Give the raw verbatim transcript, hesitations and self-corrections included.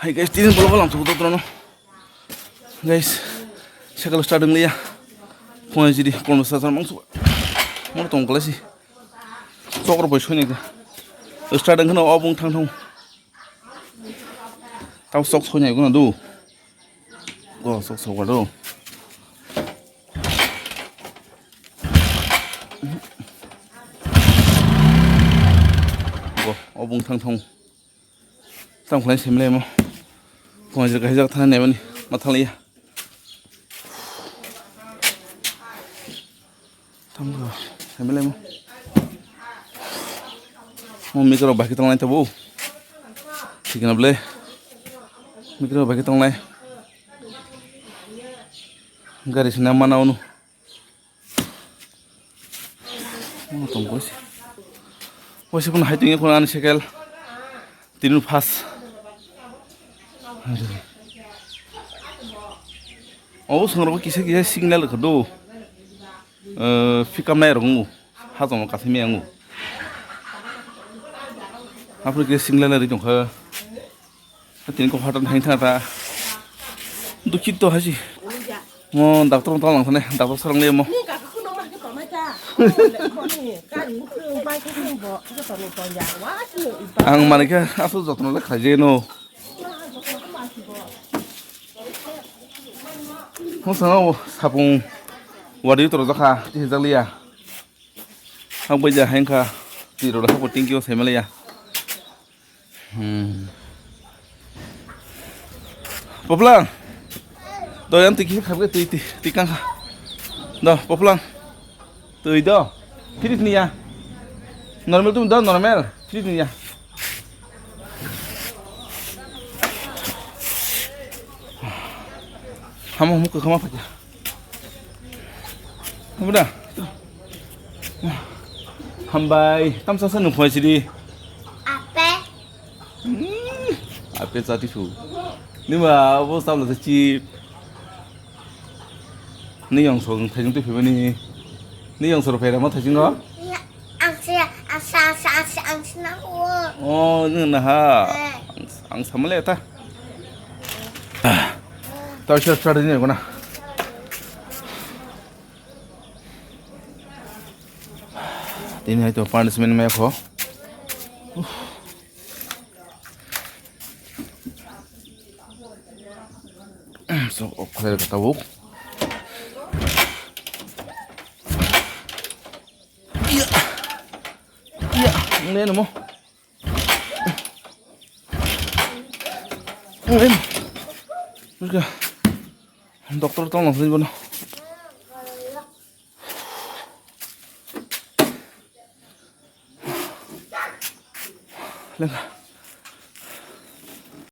Hai guys, tini bolo bolo ang tuku totro no. Guys, cycle start wng liya. Phone jidi phone sa sa mangsu. Mo tong kala si. Sok ro bai soi nai ka. Start wng khna obung thang thang. Tau sok soi nai guna do. Go sok sok do. Go obung thang thang. Tamo khlai se mlai mo. Phone jir kaisa thana nemani mathang liya. Tamo khlai se mlai mo. Mo mikro baki tonglai tabo. Thik na ble. Mikro baki tonglai. Gari sina mana unu. Ano tong boise. Boise phano hai tongya phano ani cycle. Tini phas. O song rok kisa kisa signal rwkha do. Eh, pick up nai rok ngu. Ha tong kasi me angu. Apre kisa signal nai rok tongkha. Tini kok hatan thang thang ta. Dukit to hasi. Mo doctor mo tong lang thane, doctor sarang le mo. Ang mani khe asuk jotno le khaje no. Mo sanga sapung wadi to jakha, ti jakliya. Ang bai ja hengkha, ti ro la ko tingki o semeleya. Hmm. Poplang. Do yang tiki khabke tui ti tikang kha. Do poplang. Tui do. Tiri ni ya. Normal tu do normal. Tiri ni ya. Hamo muka kama paja. Hamda. Hambai, tamsa sa nung phai sidi. Ape. Hmm, ape sa tisu. Ni ma abo sabla sa chip. Ni yang song thai jung tu phimani. Ni yang sor phai rama thai jung no? Ya, ang se, ang sa, ang sa, ang sa, ang sa na o. Oh, ni na ha. Eh. Ang, ang sama le ta. Tau sir, sir, ni ko na. Tini hai to punishment mai pho. So, off khlai rwkha tabuk. Iya. Iya, nge namo. Em. Buka. Doktor tong lang sini bono. Lengka.